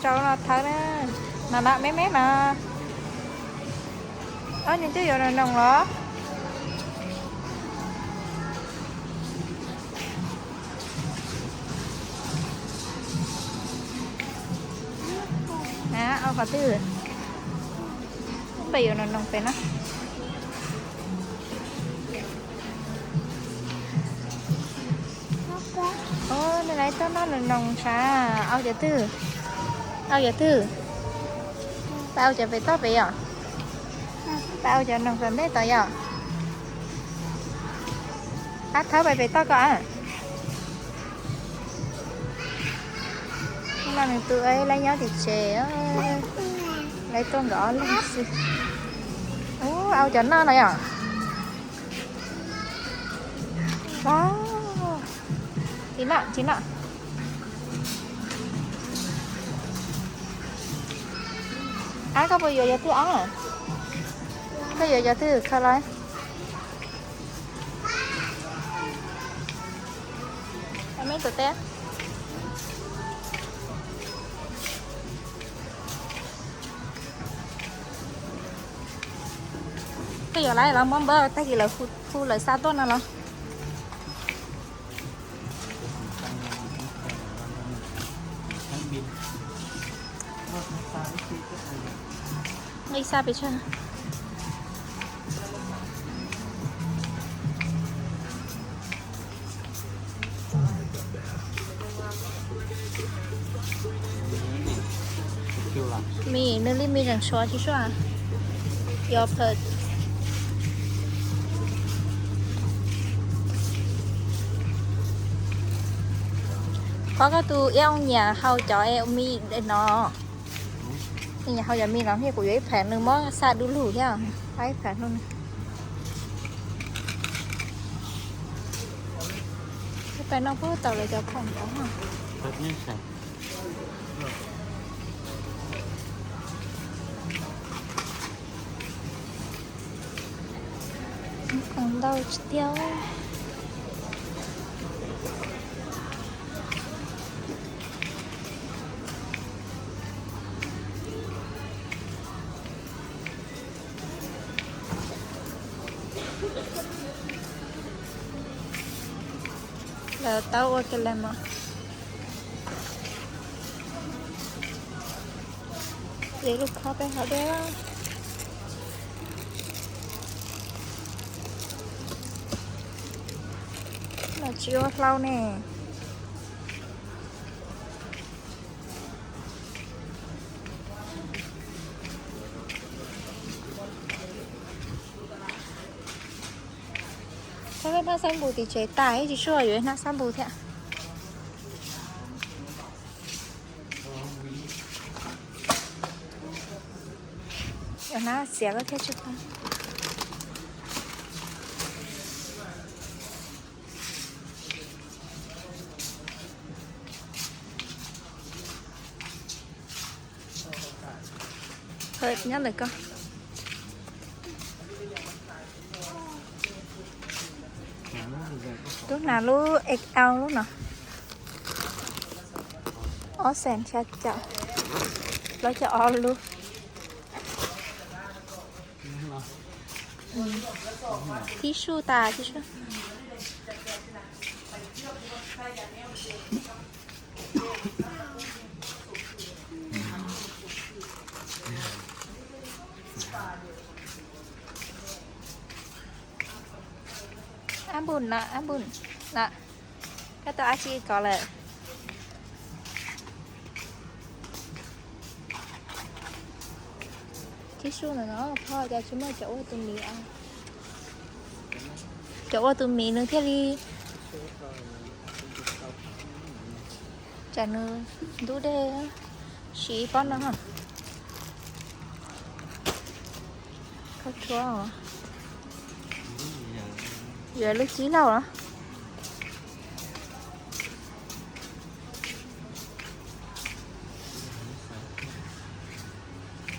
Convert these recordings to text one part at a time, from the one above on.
Rau no thawb na, no no me me no. Ob, nws twb yuav noog noog los. Au qhov twg? Peb yuav noog noog pem no. Nws lawv tuaj noj noog noog sav. Au cov twg? Au cov twg? Peb au cov pem toj pem yom? Peb au cov noog tom ntej tod yom? Ab, thawb pem pem toj ko a. Hnub no nws tus lawv nyob tim tsev, lawv tuaj nkawd ob leeg xwb. Ub, au cov noj no yom? Tsis noj, tsis noj. Ab, koj puas yuav cov twg ab? Koj yuav cov twg khaws los? Me tus teb. Koj yuav lawv los muab npawb tag kis lawv hu lawv xa tuaj no los? Ib xa pes tsawg? Mis, nws li mis zeem suav tsis sua. Yog pha. Qhov koj tus iab oo nyiam hau cov es mis no. Nws nyiam hau cov mis no, kuv yuav ib phav, nws muab xa du lug thiab. Ib phav no. Peb noj puag tau lawv cov khoom ntawd. Khoom ntau tiag. Lawv tau ua ke lawm mas. Ces lub khob peb hov deb. Los tsis ua hlau ne. Hnab xab npum tim tsev tas tsis sua yuav hnab xab npum thiab. Hnab xiav koj thiaj tsis tau. Nyob ntawm ko. Tub hnav lub X L lub no. Ob xees xya caum, plaub caug ob lub. Thib suj tas thib suj. Ab npum na, ab npum na. Koj tau ab tsi kov lawm? Thib suj ntawm no, phoj cas tsis muaj cov ua tus miv. Cov ua tus miv nws thiaj li, tsam nws ntub dej, siv pob no. Khaub tshuab, yuav lub tsib laug los?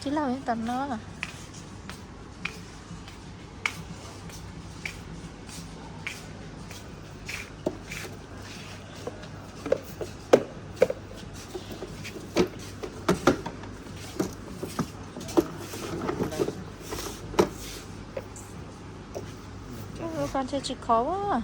Tsib laug tom no. Koj ntshe tsis khov a.